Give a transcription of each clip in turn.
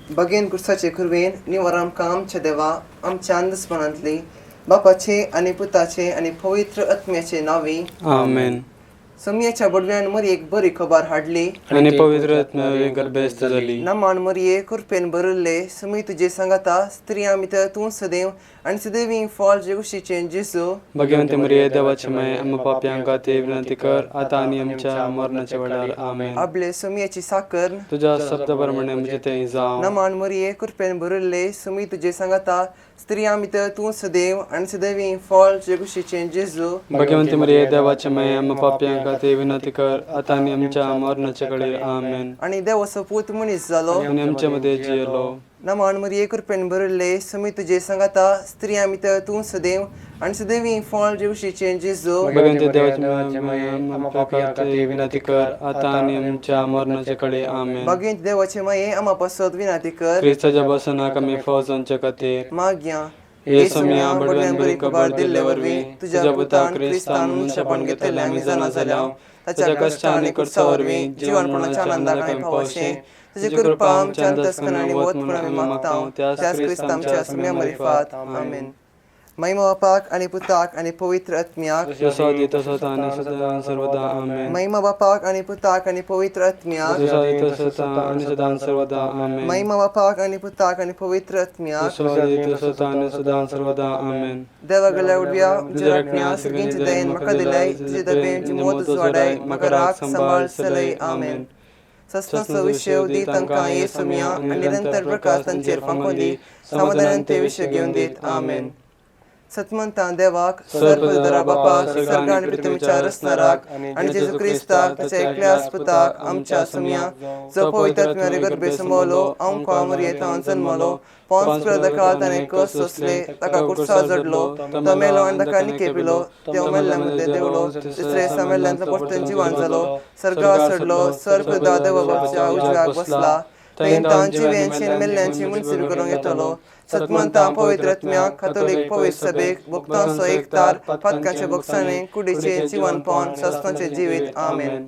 बगेन कुर्साचे कुरवेन निवर आमकां आमच्या देवा आमच्या अंदसपणांतली बापाचे आनी पुताचे आनी पवित्र आत्म्याचे नांवी आमेन. सोमयेच्या बडव्यान मरयेक बरी खबर हाडली आनी पवित्र आत्म्या गर्भेस्त जाली. नमान मरये कृपेन भरिल्ले सुमी तुजे सांगाता स्त्रियां भितर तूं सदैव आनी सदैवी फॉल जेगुशीचें जेजू. भगवंती मरिये देवाचे माये आमकां पापयां खातीर विनंती कर आतां आनी आमच्या मरणाच्या वेळार. आमेन. आपले सोमयेची साकर तुज्या शब्दा प्रमाणे म्हजें तें जावं. नमान मरये कृपेन भरिल्ले सुमी तुजे सांगाता स्त्रियां भितर तूं सदैव आनी सदैवी फॉल जेगुशीचें जेजू. भगवंती मरिये देवाचे माये आमकां पापयां खातीर विनंती कर आतां आनी आमच्या मरणाच्या वेळार. आमेन. आनी देवाचो पूत मनीस जालो आनी आमचे मदें जियेलो. नमान मरये कृपेन भरिल्ले सुमी तुजे सांगाता स्त्रियां भितर तूं सदैव आनी सदैवी फॉल जेगुशीचें जेजू. भगवंती देवाचे माये आमकां पापयां खातीर विनंती कर आतां आनी आमच्या मरणाच्या वेळार. आमेन. बागेंत देवाचे माये आमा पासत विनंती कर. क्रिस्ताच्या बसनाक आमी फौजांचे खातीर. मागया. हे सोम्या बडव्यान बरी खबर दिल्ले वरवीं तुज्या पुतान क्रिस्तान मनशापण घेतलें आमी जाणा जाल्या ताच्या कश्टा आनी कुर्सा वरवीं जिवनपणाच्या आनंदाक आमी पावशें तुजी कृपा आमच्या अंतस्करणांनी आनी वत म्हूण आमी मागता त्याच क्रिस्त आमच्या सुम्या मरिफात. आमेन. महिमा बापाक आनी पुताक आनी पवित्र आत्म्याक. जसो आदी तसो आतां आनी सदां सर्वदा. आमेन. महिमा बापाक आनी पुताक आनी पवित्र आत्म्याक. जसो आदी तसो आतां आनी सदां सर्वदा. आमेन. महिमा बापाक आनी पुताक आनी पवित्र आत्म्याक. जसो आदी तसो आतां आनी सदां सर्वदा. आमेन. देवा गल्या उडव्या तुज्या राखण्या सर्गींचे दयेन म्हाका दिलाय तुजे दबेन मोत वाडाय म्हाका राख सांबाळ सलय. आमेन. सस्नाचो विशय दी तांकां ये सुमया आनी निरंतर प्रकाश तांचेर फांकोवन दी समाधानान ते विशय घेवन दीत. आमेन. सतमंतां देवाक सर्वदरा बापाक सर्ग आनी पृथ्वीच्या रचणाराक आनी जेजू क्रिस्ताक ताच्या एकल्या पुताक आमच्या सुमया जो पवित्र आत्म्यारे गर्भे समवलो आमकां मरयेतान जन्मलो पोन्स पिलाता काळ ताणें कस सोंसले ताका कुर्सा जडलो तो मेलो आनी ताका निके पिलो त्यो मेल्ल्या मदें देंवलो तिसरे दिसा मेल्ल्यांतलो परतून जिवान जालो सर्गार चडलो सर्वदा देवा बापाच्या उजव्याक बसला थंय तावन जिव्यांची आनी मेल्ल्यांची मुनसुरी करूंक येतलो. सतमंतां पवित्र आत्म्याक कातोलीक पवित्र सभेक भक्तांचो एकतार पातकांचे भोगसाणे कुडीचें जिवनपण सासणाचें जिवीत. आमेन.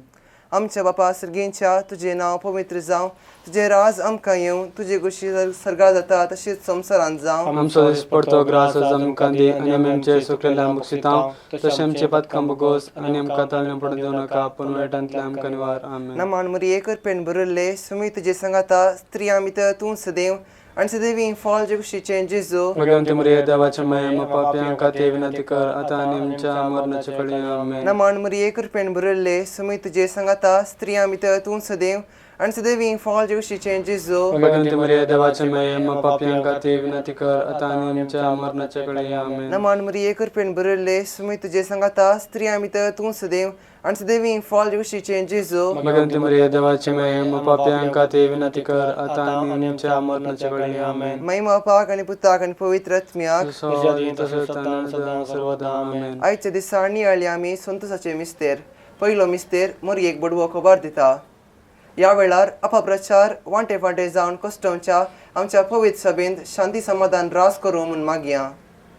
आमच्या बापा सर्गींच्या तुजें नांव पवित्र जावं तुजें राज आमकां येवं तुजी गोशी सर्गार जाता तशीच संवसारांत जावं. आमचो दिसपडतो ग्रास आमकां दी आनी आमी आमचे सुकलेल्या बक्षितां तशें आमचे पातकां बोगोस आनी आमकां ताळणे पडून दिवं नाका पूण वायटांतल्यान आमकां निवार. आमेन. नमान मरिये कृपेन भरिल्ले सुमी तुजे सांगाता स्त्रियां भितर तूं सदैव आनी सदैवी फॉल जेगुशीचें जेजू. भगवंती मरिये देवाचे माये आमकां पापयां खातीर विनंती कर आतां आनी आमच्या मरणाच्या वेळार. आमेन. नमान मरिये कृपेन भरिल्ले सुमी तुजे सांगाता स्त्रियां भितर तूं सदैव आनी सदैवी फॉल जेगुशीचें जेजू. भगवंती मरिये देवाचे माये आमकां पापयां खातीर विनंती कर आतां आनी आमच्या मरणाच्या वेळार. आमेन. नमान मरिये कृपेन भरिल्ले सुमी तुजे सांगाता स्त्रियां भितर तूं सदैव आनी सदैवी फॉल जेगुशीचें जेजू. भगवंती मरिये देवाचे माये आमकां पापयां खातीर विनंती कर आतां आनी आमच्या मरणाच्या वेळार. आमेन. महिमा बापाक आनी पुताक आनी पवित्र आत्म्याक. जसो आदी तसो आतां आनी सदां सर्वदा. आमेन. आयच्या दिसा नियाळ्ळी आमी संतोसाचे मिस्तेर. पयलो मिस्तेर मरयेक बडवो खबर दिता. ह्या वेळार अपप्रचार वांटे फांटे जावन कस्टमच्या आमच्या पवित्र सभेंत शांती समाधान रास करूं म्हूण मागया.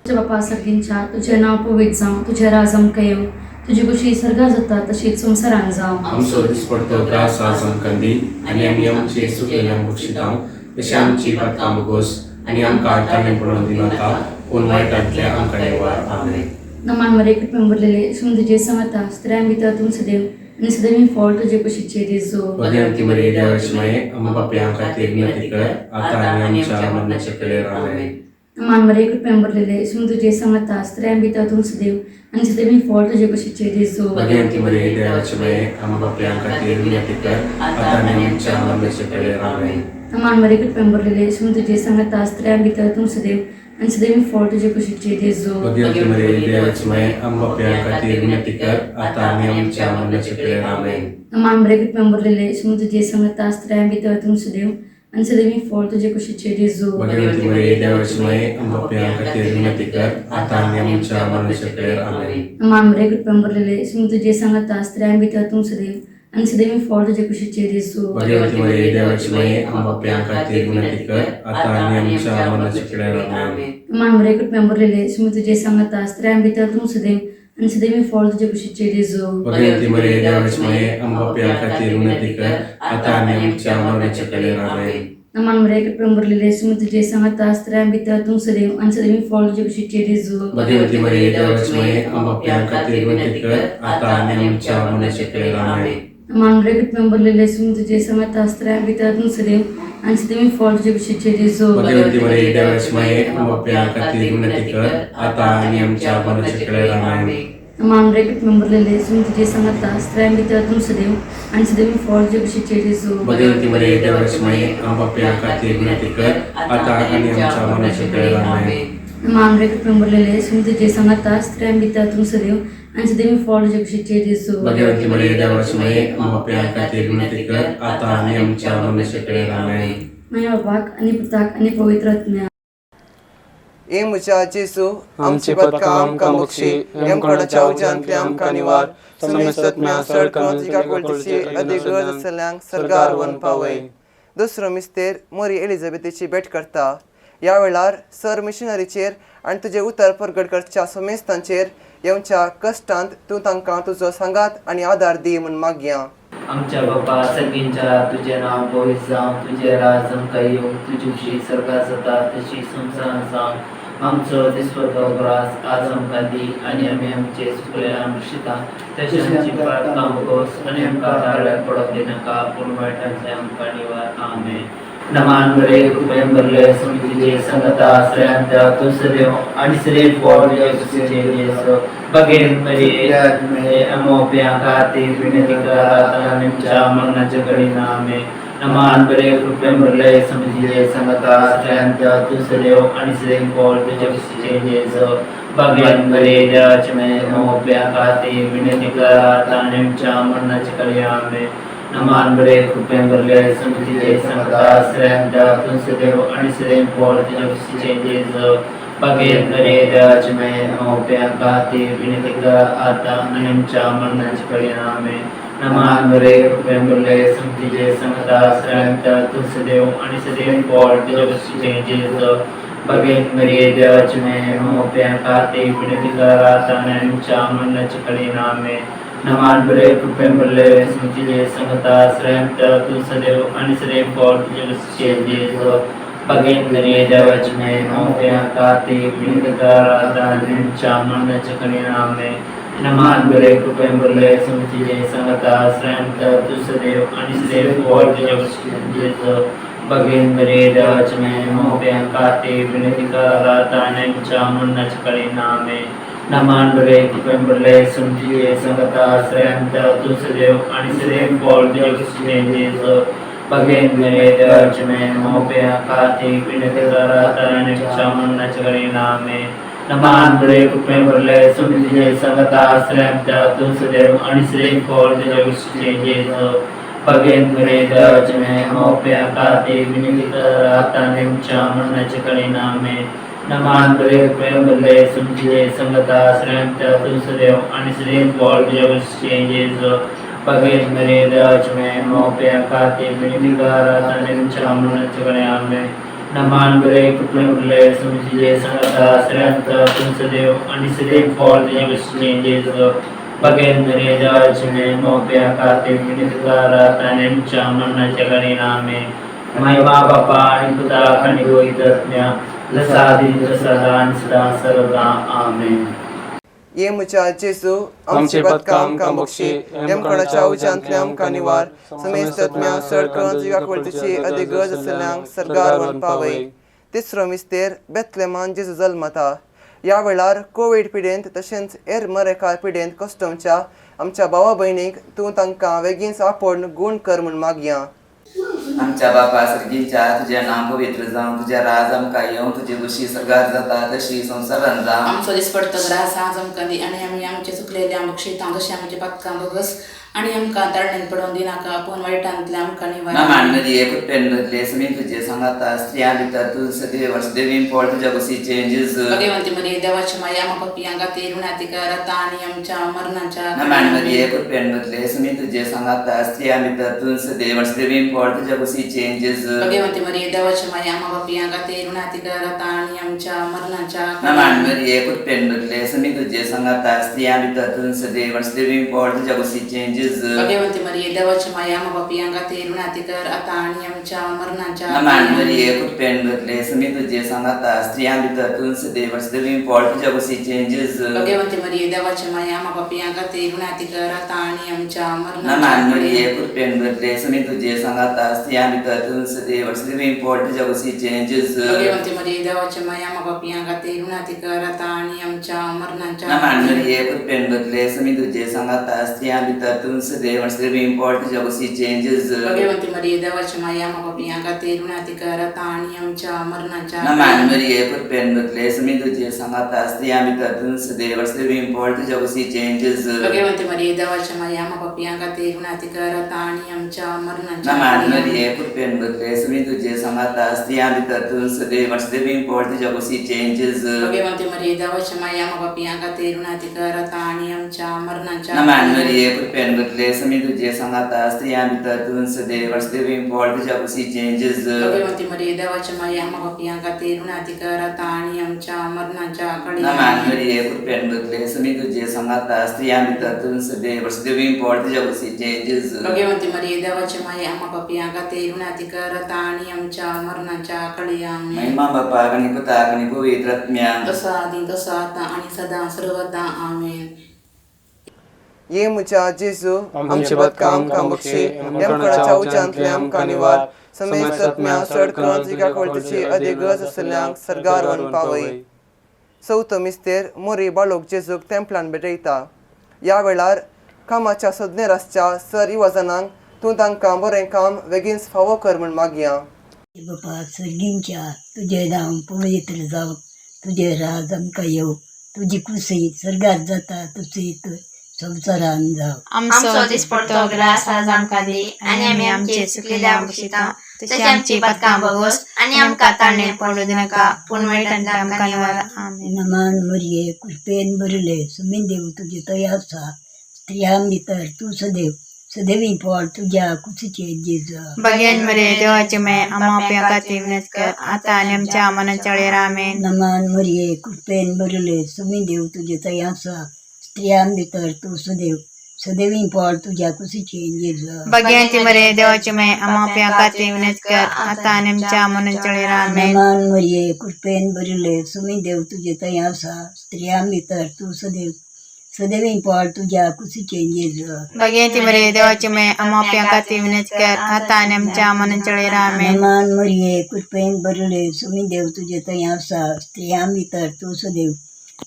तुझ्या बापा सर्गींच्या तुझें नांव पवित्र जावं तुजें राज आमकां येवं तुजी खुशी सर्गार जाता तशीच संवसारांत जावं. आमचो दिसपडतो ग्रास आज आमकां दी आनी आमी आमचे सुकलेल्या बक्षितां तशें आमची पातकां बोगोस आनी आमकां ताळणे पडून दिवं नाका पूण वायटांतल्या आमकां निवार. आमेन. नमान मरे कृपेन भरलेले सुम तुजे सांगाता स्त्रियां भितर तूं सदैव आनी सदैवी फळ तुजे कुशीचे जेजू. भगवंती मरिये देवाची माये आमकां पापयां खातीर विनंती कर आतां आनी आमच्या मरणाच्या वेळार. आमेन. नमान मरे कृपेन भरलेले सुम तुजे सांगाता स्त्रियां भितर तूं सदैव आनी सदैवी फळ तुजे कुशीचे जेजू. भगवंती मरिये देवाची माये आमकां पापयां खातीर विनंती कर आतां आनी आमच्या मरणाच्या वेळार. आमेन. नमान मरे कृपेन भरलेले सुम तुजे सांगाता स्त्रियां भितर तूं सदैव आनी सदैवी फळ तुजे कुशीचे जेजू. भगवंती मरिये देवाची माये आमकां पापयां खातीर विनंती कर आतां आनी आमच्या मरणाच्या वेळार. आमेन. नमान मरे कृपेन भरलेले सुम तुजे सांगाता स्त्रियां भितर तूं सदैव आनी सदैवी फळ तुजे कुशीचे जेजू. भगवंती मरिये देवाची माये आमकां पापयां खातीर विनंती कर आतां आनी आमच्या मरणाच्या वेळार. आमेन. नमान मरे कृपेन भरलेले सुम तुजे सांगाता स्त्रियां भितर तूं सदैव आनी सदैवी फळ तुजे कुशीचे जेजू. भगवंती मरिये देवाची माये आमकां पापयां खातीर विनंती कर आतां आनी आमच्या मरणाच्या वेळार. आमेन. नमान मरे कृपेन भरलेले सुम तुजे सांगाता स्त्रियां भितर तूं सदैव आनी सदैवी फळ तुजे कुशीचे जेजू. भगवंती मरिये देवाची माये आमकां पापयां खातीर विनंती कर आतां आनी आमच्या मरणाच्या वेळार. आमेन. नमान मरिये कृपेन भरलेले सुमी तुझे सांगाता स्त्रियां भितर तूं सदैव आनी सदैव फळ तुजे कुशीचे जेजू। भगवती मरिये देवाची माये आमकां पापयां खातीर विनंती कर आता आनी आमच्या मरणाच्या वेळार आमेन। नमान मरिये कृपेन भरलेले सुमी तुझे सांगाता स्त्रियां भितर तूं सदैव आनी सदैव फळ तुजे कुशीचे जेजू। भगवती मरिये देवाची माये आमकां पापयां खातीर विनंती कर आता आनी आमच्या मरणाच्या वेळार आमेन। नमान मरिये कृपेन भरलेले सुमी तुझे सांगाता स्त्रियां भितर तूं सदैव आनी सदैव फळ तुजे कुशीचे जेजू। भगवती मरिये देवाची माये आमकां पापयां खातीर विनंती कर आता आनी आमच्या मरणाच्या वेळार आमेन। नमान मरिये कृपेन भरलेले सुमी तुझे सांगाता स्त्रियां भितर तूं सदैव आनी सदैव फळ तुजे कुशीचे जेजू। भगवती मरिये देवाची माये आमकां पापयां खातीर विनंती कर आता आनी आमच्या मरणाच्या वेळार आमेन। माझ्या बापाक आनी पुताक आनी पवित्र आत्म्याक। ए म्हज्या जेजू आमची पदकां आमकां बक्षी यमकणाच्या उज्यांतले आमकां निवार समेस्तत्म्या सड करून तुज्या काकुळटीची अदीक गरज आसतल्यांक सर्गार व्हरून पावय। दुसरो मिस्तेर मोरी एलिझाबेथीची भेट करता। ह्या वेळार सर मिशनरीचेर आनी तुजें उतर परगट करच्या समेस्तांचेर येवच्या कश्टांत तूं तांकां तुजो सांगात आनी आदार दी म्हूण मागया। आमच्या बापा सर्गींच्या तुझे नाव पवित्र जावं, तुझे राज आमकां येवं, तुजी खुशी सर्गात जाता तशी संवसारांत जावं। आमचो दिसपट्टो ग्रास आज आमकां दी आनी आमी आमचे चुकले बक्षिता तशें आमची पातकां भोगोस आनी आमकां ताळ्याक पडोवंक दिनाका पूण वायटांतले आमकां निवार आमेन। नमान मरिये कृपेन भरले सुमी तुझे संगता स्त्रियांत तूं सदैव आनी सदैव फळ तुज्या कुशीचे जेजू। भगेन मरिये आमोप्यां खातीर विनंती कर आता आनी आमच्या मरणाच्या घडीन आमेन। नमान मरिये कृपेन भरले सुमी तुझे संगता स्त्रियांत तूं सदैव आनी सदैव फळ तुज्या कुशीचे जेजू। भगेन मरिये देवाचे माये आमोप्यां खातीर विनंती कर आता आनी आमच्या मरणाच्या घडीन आमेन। नमान मरिये कृपेन भरले सुमी तुझे संगता स्त्रियांत तूं सदैव आनी सदैव फळ तुज्या कुशीचे जेजू। भगेन मरिये देवाचे माये आमोप्यां खातीर विनंती कर आता आनी आमच्या मरणाच्या घडीन आमेन। नमान मरिये कृपेन भरले सुमी तुझे संगता स्त्रियांत तूं सदैव आनी सदैव फळ तुज्या कुशीचे जेजू। भगेन मरिये देवाचे माये आमोप्यां खातीर विनंती कर आता आनी आमच्या मरणाच्या घडीन आमेन। नमान मरिये कृपेन भरले सुमी तुझे संगता स्त्रियांत तूं सदैव आनी सदैव फळ तुज्या कुशीचे जेजू। भगेन मरिये देवाचे माये आमोप्यां खातीर विनंती कर आता आनी आमच्या मरणाच्या घडीन आमेन। नमान मरिये कृपेन भरले सुमी तुझे संगता स्त्रियांत तूं सदैव आनी सदैव फळ तुज्या कुशीचे जेजू। भगेन मरिये देवाचे माये आमोप्यां खातीर विनंती कर आता आनी आमच्या मरणाच्या घडीन आमेन। नमान मरिये कृपेन भरले सुमी तुझे संगता स्त्रियांत तूं सदैव आनी सदैव फळ तुज्या कुशीचे जेजू। भगेन मरिये देवाचे माये आमोप्यां खातीर विनंती कर आता आनी आमच्या मरणाच्या घडीन आमेन। नमान मरिये कृपेन भरले सुमी तुझे संगता स्त्रियांत तूं सदैव आनी सदैव फळ तुज्या कुशीचे जेजू। भगेन मरिये देवाचे माये आमोप्यां खातीर विनंती कर आता आनी आमच्या मरणाच्या घडीन आमेन। नमान मरिये कृपेन भरले सुमी तुझे संगता स्त्रियांत तूं सदैव आनी सदैव फळ तुज्या कुशीचे जेजू। भगेन मरिये देवाचे माये आमोप्यां खातीर विनंती कर आता आनी आमच्या मरणाच्या घडीन आमेन। नमान मरिये कृपेन भरले सुमी तुझे संगता स्त्रियांत तूं सदैव आनी सदैव फळ तुज्या कुशीचे जेजू। भगेन मरिये देवाचे माये आमोप्यां खातीर विनंती कर आता आनी आमच्या मरणाच्या घडीन आमेन। महिमा बापा आनी पुताक आनी पवित्र आत्म्याक जसा आदी तसा सदा आनी सदा सर्वदा आमेन। ये म्हज्या जेजू आमची पदकां आमकां बक्षी यमकणाच्या उज्यांतले आमकां निवार समेस्तत्म्या सड करून तुज्या काकुळटीची अदीक गरज आसतल्यांक सर्गार व्हरून पावय। तिसरो मिस्तेर बेथलेमान जेजू जल्मता। ह्या वेळार कोवीड पिडेंत तशेंच हेर मरेकार पिडेंत कस्टमच्या आमच्या भावा भयणीक तूं तांकां बेगीन आपोवन गूण कर म्हूण मागया। आमच्या बापा सर्गीच्या तुझे नाव पवित्र जावं, तुझे राज आमकां येवं, तुजी खुशी सर्गात जाता तशी संवसारांत जावं। आमचो दिसपडतो ग्रास आज आमकां दी आनी आमी आमचे चुकलेले बक्षिता तशें आमचे पातकां भोगस आनी आमकां ताळणेन पडोवन दिनाका पूण वायटांतले आमकां निवार। नमान मरिये कृपेन भरले सुमी तुझे सांगाता स्त्रियां भितर तूं सदैव वसुदेवीन फळ तुज्या कुशीचें जेजू। भगवंती मरिये देवाची माया आमकां पापयां खातीर विनंती कर आता आनी आमच्या मरणाच्या नमान मरिये कृपेन भरले सुमी तुझे सांगाता स्त्रियां भितर तूं सदैव वसुदेवीन फळ तुज्या कुशीचें जेजू। भगवंती मरिये देवाची माया आमकां पापयां खातीर विनंती कर आता आनी आमच्या मरणाच्या नमान मरिये कृपेन भरले सुमी तुझे सांगाता स्त्रियां भितर तूं सदैव वसुदेवीन फळ तुज्या कुशीचें जेजू। जेजू. भगवंती मरिये देवाची माया आम्हा पापयांक खातीर विनंती कर आता आणि आमच्या मरणाच्या नमान मरिये कृपेन भरले सुमी तुझे सांगाता स्त्रियां भितर तूं सदैव सदैव पोट तुझ्या कुशीचें जेजू. भगवंती मरिये देवाची माया आम्हा पापयांक खातीर विनंती कर आता आणि आमच्या नमान मरणाच्या मरिये कृपेन भरले सुमी तुझे सांगाता स्त्रियां भितर तूं सदैव सदैव पोट तुझ्या कुशीचें जेजू. भगवंती मरिये देवाची माया आम्हा पापयांक खातीर विनंती कर आता आणि आमच्या मरणाच्या नमान मरिये कृपेन भरले सुमी तुझे सांगाता स्त्रियां भितर तूं सदैव सदैव पोट तुझ्या कुशीचें जेजू. भगवंती मरिये देवाची माया आम्हा पापयांक खातीर विनंती कर आता आणि आमच्या मरणाच्या नमान मरिये कृपेन भरले सुमी तुझे सांगाता स्त्रियां भितर तूं सदैव सदैव पोट तुझ्या कुशीचें जेजू. भगवंती मरिये देवाची माया आम्हा पापयांक खातीर विनंती कर आता आणि आमच्या मरणाच्या नमान मरिये कृपेन भरले सुमी तुझे सांगाता स्त्रियां भितर तूं सदैव सदैव पोट तुझ्या कुशीचें जेजू. भगवंती मरिये देवाची माया आम्हा पापयांक खातीर विनंती कर आता आणि आमच्या मरणाच्या नमान मरिये कृपेन भरले सुमी तुझे सांगाता स्त्रियां भितर तूं सदैव सदैव पोट तुझ्या कुशीचें जेजू. भगवंती मरिये देवाची माया आम्हा पापयांक खातीर विनंती कर आता आणि आमच्या मरणाच्या नमान मरिये कृपेन भरले सुमी तुझे सांगाता स्त्रियां भितर तूं सदैव सदैव पोट तुझ्या कुशीचें जेजू. भगवंती मरिये देवाची माया आम्हा पापयांक खातीर विनंती कर आता आणि आमच्या मरणाच्या काळी आमेन. महिमा बापाक आनी पुताक आनी पवित्र आत्म्याक. जसो आदी तसो आता आणि सदा सर्वदा आमेन. ये म्हज्या जेजू आमचे पदकां आमकां बक्षी यमकणाच्या उज्यांतले आमकां निवार समेस्त आत्म्या चड करून तुज्या कळतीची अदीक गरज आसतल्यांक सर्गार व्हरून पावय. चवथो मिस्तेर मोरी बाळोक जेजूक तेंपलान भेटयता. ह्या वेळार कामाच्या सदनेर आसच्या सर इवाजनांक तूं तांकां बरें काम बेगीन फावो कर म्हूण मागया. बापा सर्गींच्या तुजें नांव पवित्र जावं, तुजें राज आमकां येवं, तुजी कुशी सर्गार जाता तशी संवसारान जावं. आमचो दिसपडतो ग्रास आज आमकां दी आनी आमी आमचे चुकलेल्या बक्षिता तशी आमची पदकां बगोस आनी आमकां ताणें पडूं दिनाका पूण वायटांतल्यान आमकां निवार. आमेन. नमान मरिये कृपेन भरले सुमी देव तुजे थंय आसा, स्त्रियां भितर तूं सदैव सदैवी पोट तुज्या कुशीचें जेजू. भगेन मरिये देवाची माय आम्हा पापयां खातीर विनंती कर आता आनी आमच्या मरणाच्या वेळार. आमेन. नमान मरिये कृपेन भरले सुमी देव तुजे थंय आसा, स्त्रियां भितर तूं सदैव सदैवी पोट तुज्या कुशीचें जेजू. भगवंती मरिये देवाची माय आम्हा पापयां खातीर विनंती कर आता आनी आमच्या मरणाच्या वेळार. आमेन. नमान मरिये कृपेन भरले सुमी देव तुजे थंय आसा, स्त्रियां भितर तूं सदैव सदैवी पोट तुज्या कुशीचें जेजू. भगवंती मरिये देवाची माय आम्हा पापयां खातीर विनंती कर आता आनी आमच्या मरणाच्या वेळार. आमेन. नमान मरिये कृपेन भरले सुमी देव तुजे थंय आसा, स्त्रियां भितर तूं सदैव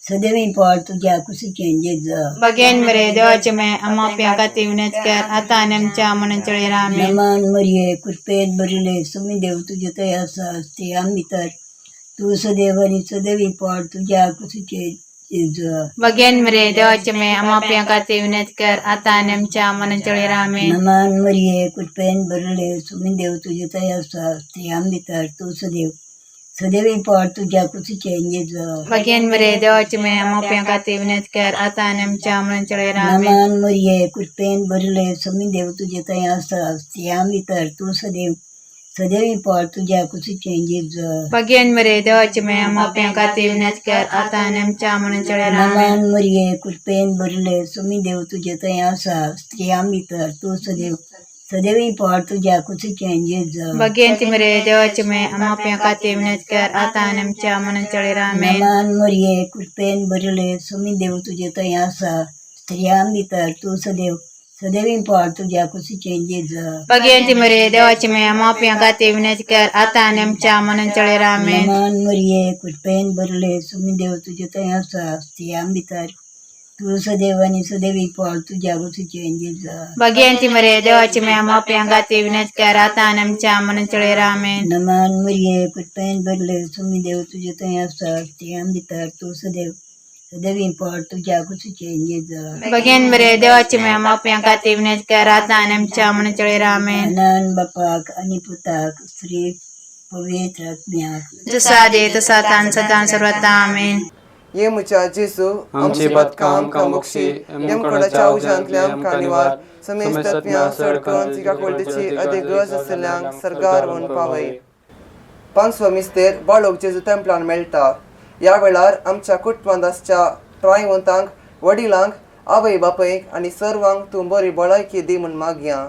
सदैवी पोट तुज्या कुशीचें जेजू. भगेन मरिये देवाची माय आम्हा पापयां खातीर विनंती कर आता आनी आमच्या मरणाच्या वेळार. आमेन. नमान मरिये कृपेन भरले सुमी देव तुजे थंय आसा, स्त्रियां भितर तूं सदैव आनी सदैवी पोट तुज्या कुशीचें जेजू. भगेन मरिये देवाची माय आम्हा पापयां खातीर विनंती कर आता आनी आमच्या मरणाच्या वेळार. आमेन. नमान मरिये कृपेन भरले सुमी देव तुजे थंय आसा, स्त्रियां भितर तूं सदैव सदैवी पोट तुज्या कुशीचें जेजू. भगेन मरिये देवाची माय आम्हा पापयां खातीर विनंती कर आता आनी आमच्या मरणाच्या वेळार. आमेन. नमान मरिये कृपेन भरले सुमी देव तुजे थंय आसा, स्त्रियां भितर तूं सदैव सदैवी पोट तुज्या कुशीचें जेजू. भगेन मरिये देवाची माय आम्हा पापयां खातीर विनंती कर आता आनी आमच्या मरणाच्या वेळार. आमेन. नमान मरिये कृपेन भरले सुमी देव तुजे थंय आसा, स्त्रियां भितर तूं सदैव सदैवी पोट तुज्या कुशीचें जेजू. भगवंती मरिये देवाची माय आम्हा पापयां खातीर विनंती कर आता आनी आमच्या मरणाच्या वेळार. आमेन. नमान मरिये कृपेन भरले सुमी देव तुजे थंय आसा, स्त्रियां भितर तूं सदैव सदैवी पोट तुज्या कुशीचें जेजू. भगवंती मरिये देवाची माय आम्हा पापयां खातीर विनंती कर आता आनी आमच्या मरणाच्या वेळार. आमेन. नमान मरिये कृपेन भरले सुमी देव तुजे थंय आसा, स्त्रियां भितर तूं सदैव आनी सदैवी पोट तुज्या कुशीचें जेजू. भगवंती मरिये देवाची माय आम्हा पापयां खातीर विनंती कर आता आनी आमच्या मरणाच्या वेळार. आमेन. नमान मरिये कृपेन भरले सुमी देव तुजे थंय आसा, स्त्रियां भितर तूं सदैव सदैवी पोट तुज्या कुशीचें जेजू. भगेन मरिये देवाची माय आम्हा पापयां खातीर विनंती कर आता आनी आमच्या मरणाच्या वेळार. आमेन. आनंद बापाक आनी पुताक श्री पवित्र आत्म्याक. जसो आदी तसो आता आनी सदां सर्वदा. आमेन. ये म्हज्या जेजू आमचे पदकां आमकां बक्षी यमकणाच्या उज्यांतले आमकां निवार समेस्त आत्म्या चड करून तुज्या कळतीची अदीक गरज आसतल्यांक सर्गार व्हरून पावय. पांचवो मिस्तेर बाळोक जेजू तेंपलान मेळटा. ह्या वेळार आमच्या कुटुंबांत आसच्या प्रायवंतांक वडिलांक आवय बापयक आनी सर्वांक तूं बरी भलायकी दी म्हूण मागया.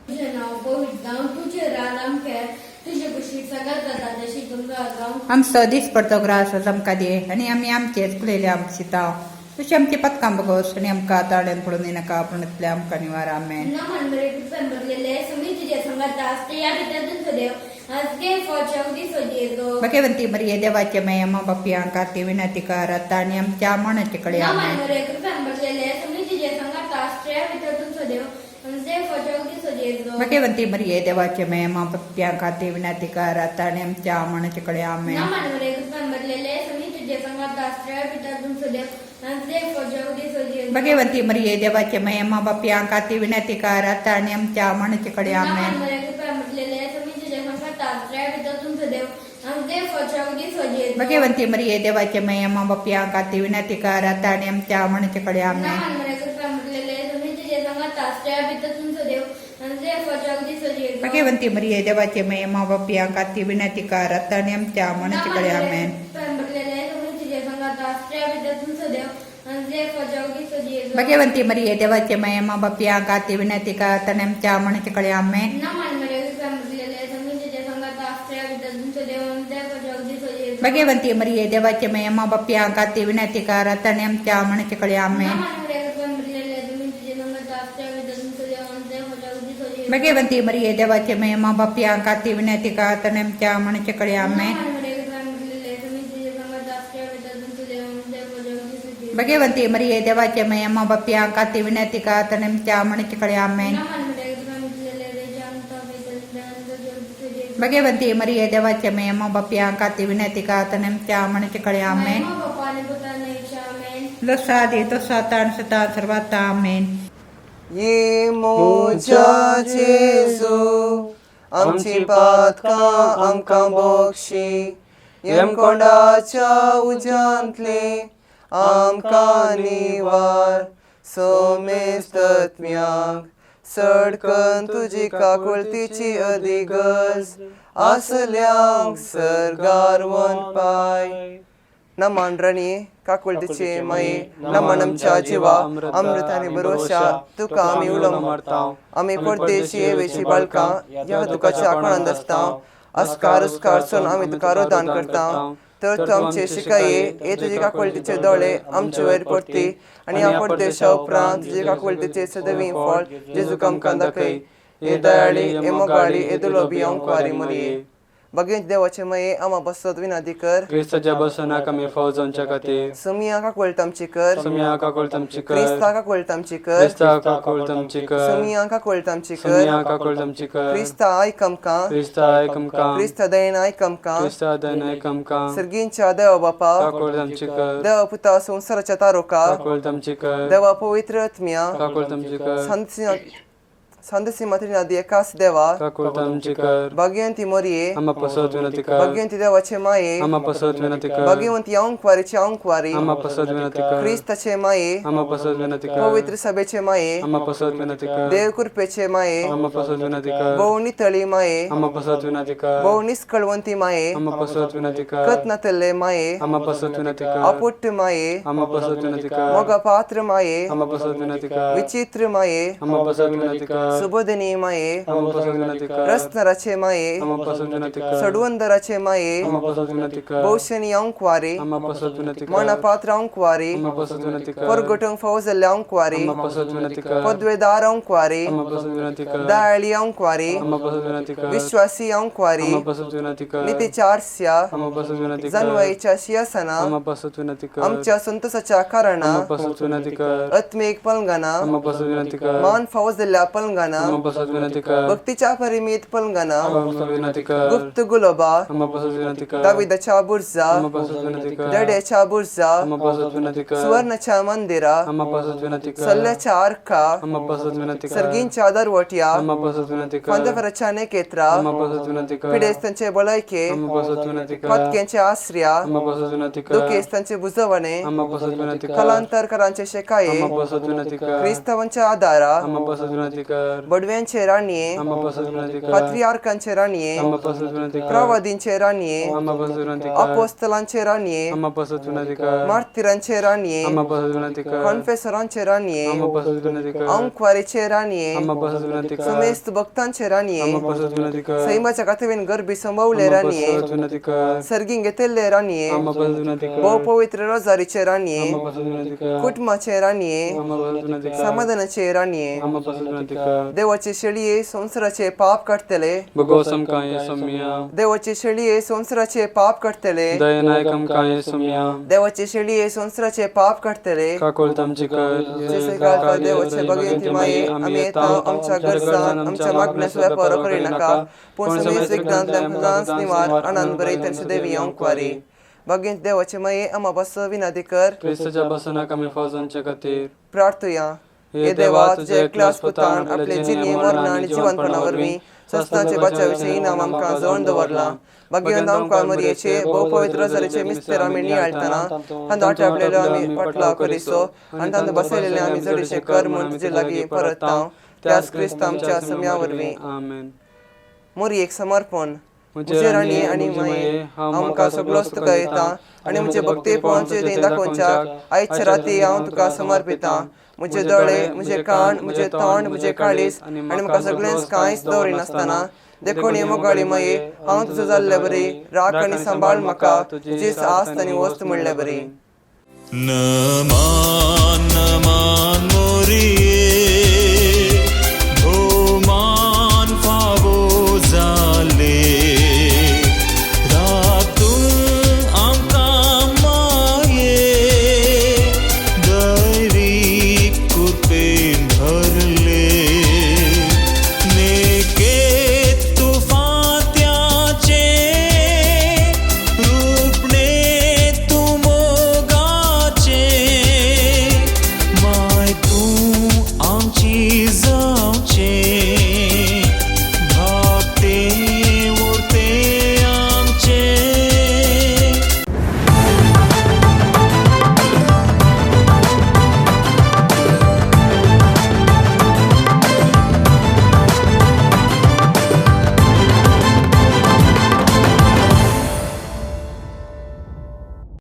तुझे नाव पवित्र जावं, तुझे राज आमकां, तुजे कुशीक सगळ्यात जाता तशी तुमकां जावं. आमचो दीस पडतो ग्रास आमकां दी आनी आमी आमचे चुकलेले आमशिता तशें आमचे पथकां बगोस आनी आमकां ताळ्यान पडून दिनाका पूण इतलें आमकां निवार. आमेन. नमन मरे, कृपेन भरलेले, स्वामी तुझ्या संगात, स्त्रिया भितर तुमचो देव आजगे फौज दिसो जेजो. भगवंती मरिये, देवाचे माय, आम्हा बापयांक आरती विनंती कर आता आणि आमच्या मरणाच्या कडे. नमन आमेन. मरे, कृपेन भरलेले, स्वामी तुझ्या संगात, स्त्रिया भितर तुमचो देव आजगे फौज दिसो जेजो. भगवंती मरिये, देवाचे माय, आम्हा बापयांक आरती विनंती कर आता आणि आमच्या मरणाच्या कडे. आमेन. नमन मरे, कृपेन भरलेले, स्वामी तुझ्या संगात, स्त्रिया भितर तुमचो देव आजगे फौज दिसो जेजो. भगवंती मरिये, देवाचे माय, आम्हा बापयांक आरती विनंती कर आता आणि आमच्या मरणाच्या कडे. नमन आमेन. मरे, कृपेन भरलेले, स्वामी तुझ्या संगात, स्त्रिया भितर तुमचो देव आजगे फौज दिसो जेजो. भगवंती मरिये, देवाचे माय, आम्हा बापयांक आरती विनंती कर आता आणि आमच्या मरणाच्या कडे. आमेन. नमन मरे, कृपेन भरलेले, स्वामी तुझ्या संगात, स्त्रिया भितर तुमचो देव आजगे फौज दिसो जेजो. भगवंती मरिये, देवाचे माय, आम्हा बापयांक आरती विनंती कर आता आणि आमच्या मरणाच्या कडे. आमेन. भगवंती मरिये, देवाचे माय, आम्हा बापयांक आरती विनंती कर आता आणि आमच्या मरणाच्या कडे. आमेन. भगवंती मरिये, देवाचे माय, आम्हा बापयांक आरती विनंती कर आता आणि आमच्या मरणाच्या कडे. आमेन. भगवंती मरिये, देवाचे माय, आम्हा बापयांक आरती विनंती कर आता आणि आमच्या मरणाच्या कडे. आमेन. भगवंती मरिये, देवाचे माय, आम्हा बापयांक आरती विनंती कर आता आणि आमच्या मरणाच्या कडे. आमेन. भगवंती मरिये, देवाचे माय, आम्हा बापयांक आरती विनंती कर आता आणि आमच्या मरणाच्या कडे. आमेन. जसा आधी तसा आता आणि सदा सर्वात. आमेन. ये मोजा जेजू, आमची पातकां आमकां बक्षी, यमकोंडाच्या उज्यांतले आमकां निवार, सोमेस्तत्म्यांक सडकन तुजी काकुळतीची अदिगज आसल्यांक सर्गार वन पाय. नमन राणी, काकुळतीचे माये, नमन आमच्या जिवा, अमृत आनी भरोशा, तुका आमी उलो मारता. आमी परदेशी येवेची बालकां ह्या दुखाच्या कोणांत आसता, अस्कार उस्कार सोन आमी तुका रोदान करता. तर तूं आमचे शिकाये, हे तुजे काकुळतीचे दोळे आमचे वयर पडती आनी ह्या परदेशा उपरांत तुजे काकुळतीचे सदवी फळ जेजूक आमकां दाखय. हे दयाळी, हे मोगाळी, हे दुलोबी अंकवारी मरिये, भगवंत देवाचे माये, आमा बसत विनंती कर. क्रिस्ताच्या बसनाक आमी फावो जावच्या खातीर. समिया काकुळट आमची कर. समिया काकुळट आमची कर. क्रिस्ता काकुळट आमची कर. क्रिस्ता काकुळट आमची कर. समिया काकुळट आमची कर. समिया काकुळट आमची कर. क्रिस्ता आयक आमकां. क्रिस्ता आयक आमकां. क्रिस्ता दयेन आयक आमकां. क्रिस्ता दयेन आयक आमकां. सर्गींच्या देवा बापा, काकुळट आमची कर. देवा पुता संवसाराच्या तारोका, काकुळट आमची कर. देवा पवित्र आत्म्या, काकुळट आमची कर. संतसी मात्रिना दी एकास देवा, काकुळट आमची कर. भाग्यवंती मोरये, आम्हा पसत विनंती कर. भाग्यवंती देवाचे माये, आम्हा पसत विनंती कर. भाग्यवंती अंकवारीचे अंकवारी, आम्हा पसत विनंती कर. क्रिस्ताचे माये, आम्हा पसत विनंती कर. पवित्र सभेचे माये, आम्हा पसत विनंती कर. देव कृपेचे माये, आम्हा पसत विनंती कर. भोव नितळी माये, आम्हा पसत विनंती कर. भोव निस्कळवंती माये, आम्हा पसत विनंती कर. कत नातल्ले माये, आम्हा पसत विनंती कर. अपुट्ट माये, आम्हा पसत विनंती कर. मोगा पात्र माये, आम्हा पसत विनंती कर. विचित्र माये, आम्हा पसत विनंती कर. सुबोधिनी माये, आम्हा पसत विनंती कर. रसनराचे माये, आम्हा पसत विनंती कर. सडवंदराचे माये, आम्हा पसत विनंती कर. भोवशनी अंकवारी, आम्हा पसत विनंती कर. मनापात्र अंकवारी, आम्हा पसत विनंती कर. परगटूंक फावो जाल्ले अंकवारी, आम्हा पसत विनंती कर. पदवेदार अंकवारी, आम्हा पसत विनंती कर. दयाळी अंकवारी, आम्हा पसत विनंती कर. विश्वासी अंकवारी, आम्हा पसत विनंती कर. नितीच्या आरस्या, आम्हा पसत विनंती कर. जनवाईच्या शियासना, आम्हा पसत विनंती कर. आमच्या संतोषाच्या कारणां, आम्हा पसत विनंती कर. आत्मीक पलंगाना, आम्हा पसत विनंती कर. मान फावो जाल्ल्या पलंगाना, आम्हा पसत विनंती कर. भक्तीच्या परिमीत पलंगाना, आम्हा पसत विनंती कर. गुप्त गुलोबा, आम्हा पसत विनंती कर. दाविदाच्या बुर्जा, आम्हा पसत विनंती कर. दड्याच्या बुर्जा, आम्हा पसत विनंती कर. सुवर्णाच्या मंदिरा, आम्हा पसत विनंती कर. सल्ल्याच्या आरखा, आम्हा पसत विनंती कर. सर्गींच्या दरवट्या, आम्हा पसत विनंती कर. फांदफराच्या नेकेत्रा, आम्हा पसत विनंती कर. पिडेस्तांचे बलायके, आम्हा पसत विनंती कर. पातक्यांचे आसऱ्या, आम्हा पसत विनंती कर. दुखेस्तांचे बुजवणे, आम्हा पसत विनंती कर. कलांतरकरांचे शेकाये, आम्हा पसत विनंती कर. क्रिस्तावांच्या आदारा, आम्हा पसत विनंती कर. कर। बडव्यांचे राणये, आम्हा पासत विनंती कर। पात्रियार्कांचे राणये, आम्हा पासत विनंती कर। प्रवादींचे राणये, आम्हा पासत विनंती कर। अपोस्तलांचे राणये, आम्हा पासत विनंती कर। मार्तिरांचे राणये, आम्हा पासत विनंती कर। कॉन्फेसरांचे राणये, आम्हा पासत विनंती कर। अंकवारीचे राणये, आम्हा पासत विनंती कर। समेस्त भक्तांचे राणये, आम्हा पासत विनंती कर। सैमाच्या कातवेन गर्भी संभवले राणये, आम्हा पासत विनंती कर। सर्गींग घेतले राणये, आम्हा पासत विनंती कर। भोव पवित्र रोजारीचे राणये, आम्हा पासत विनंती कर। कुटुंबाचे राणये, आम्हा पासत विनंती कर। समाधानाचे राणये, आम्हा पासत विनंती कर। देवाचे शेळये संसाराचे पाप काडटले, भोगोस आमकां येसोमिया। देवाचे शेळये संसाराचे पाप काडटले, दयेन आयक आमकां येसोमिया। देवाचे शेळये संसाराचे पाप काडटले, काकुळट आमची कर। देवाचे भगिनी माये, आमी येता आमच्या गरजान आमच्या मागण्याचो वेपार करिनाका, पूण समेस्त विघ्नांतल्यान आमकां निवार आनंद बरयतले देवी अंकवारी। भगिनी देवाचे माये, आम्हा पासत विनंती कर। क्रिस्ताच्या बसनाक आमी फौजांचे खातीर प्रार्थुया। हे देवा, तुझ्या एकल्याच पुतान आपले जिणे मरण आनी जिवनपणा वरवीं सस्तांचे बचाव विशीं इनाम आमकां जवळ दवरलां। भाग्यवंत आमकां मरियेचे भोव पवित्र रोजारीचे मिस्तेर आमी नियाळटना तांचो आटापलेलो आमी पाटलाव करिसो आनी तांचो बसयलेले आमी जडीशे कर म्हूण तुजे लागीं परत त्याच क्रिस्त आमच्या सम्या वरवीं। आमेन। मोरयेक समर्पण। म्हजे राणी आनी माये, हांव आमकां सगळोच तुका येता आनी म्हजे भक्तीपणाचें देण दाखोवच्याक आयच्या राती हांव तुका समर्पितां। म्हजे दोळे, म्हजे कान, म्हजें तोंड, म्हजें काळीज आनी म्हाका सगळेंच कांयच दवरिनासतना देखून हे मोगाळी माये, हांव तुजो जाल्ले बरी राख आनी सांबाळ म्हाका तुजीच आस्त आनी वस्त म्हणले बरी। नमान नमान मोरी।